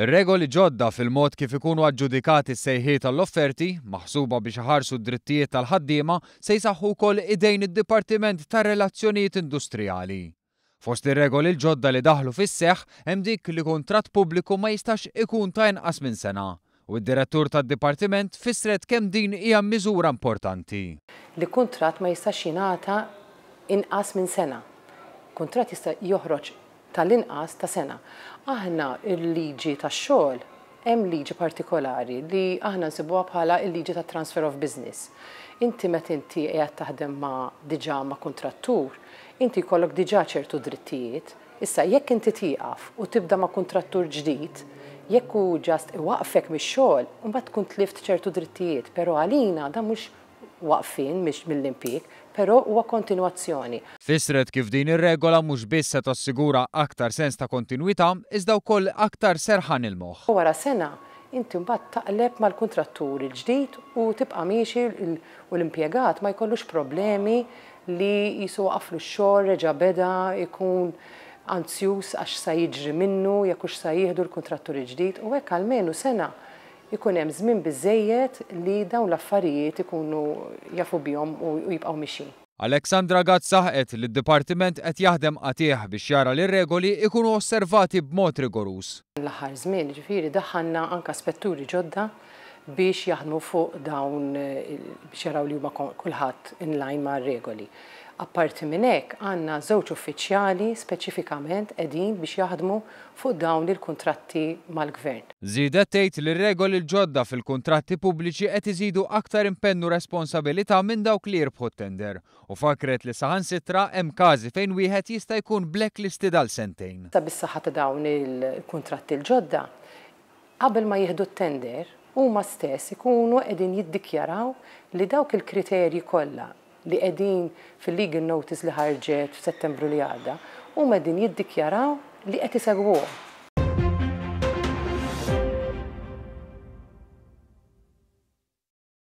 Ir-regoli ġodda fil-mod kif ikunu aġġudikati s-sejħiet għall-offerti, maħsuba biex iħarsu d-drittijiet tal-ħaddiema, se jsaħħu wkoll idejn id-Dipartiment tar-Relazzjonijiet Industrijali. Fost ir-regoli l-ġodda li daħlu fis-seħħ hemm dik li kuntratt pubbliku ma jistax ikun ta' inqas minn sena, u d-Direttur tad-Dipartiment fissret kemm din hija miżura importanti. Li kuntratt ma jistax jingħata inqas minn sena. Kuntratt jista' joħroġ tal-inqas ta' sena. Aħna l-liġi tax-xogħol, hemm liġi partikolari li aħna nsibuha bħala l-liġi tat-transfer of business. Inti meta inti qiegħed taħdem ma' diġà ma' kuntrattur, inti jkollok diġà ċertu drittijiet. Issa jekk inti tieqaf u tibda ma' kuntrattur ġdid, jekk hu just iwaqqfek mix-xogħol, imbagħad tkun tlift ċertu drittijiet, però għalina dan mhux waqfien mill-impjieg, però huwa kontinwazzjoni. Fissret kif din ir-regola mhux biss se tassigura aktar sens ta' kontinwità iżda wkoll aktar serħan il-moħħ. Wara sena, inti mbagħad taqleb mal-kuntrattur il-ġdid u tibqa' miexi u l-impjegat ma jkollux problemi li qisu waqaflu x-xogħol, reġa' beda, ikun anzjuż għax sa jiġri minnu, jekk hux sa jieħdu l-kuntrattur il-ġdid u hekk almenu sena Ikun hemm żmien biżżejjed li dawn l-affarijiet ikunu jafu bihom u jibqgħu mixjin. Alexandra Gatt saħqet li d-Dipartiment qed jaħdem qatigħ biex jara li r-regoli jkunu osservati b'mod rigoruż. L-aħħar żmien, jiġifieri, daħħalna anke spetturi ġodda biex jaħdmu fuq dawn biex jaraw li huma kulħadd in line mar-regoli. Apparti minn hekk, għandna żewġ uffiċjali speċifikament qegħdin biex jaħdmu fuq dawn il-kuntratti mal-Gvern. Żiedet tgħid li r-regoli l-ġodda fil-kuntratti pubbliċi qed iżidu aktar impenn u responsabilità minn dawk li jirbħu t-tender u fakkret li saħansitra hemm każi fejn wieħed jista' jkun blacklisted għal sentejn. Issa bis-saħħa ta' dawn il-kuntratti l-ġodda, qabel ma jieħdu t-tender, huma stess ikunu qegħdin jiddikjaraw li dawk il-kriterji kollha li qegħdin fil-legal notice li ħarġet f'Settembru li għadda, huma qegħdin jiddikjaraw li qed isegwuhom.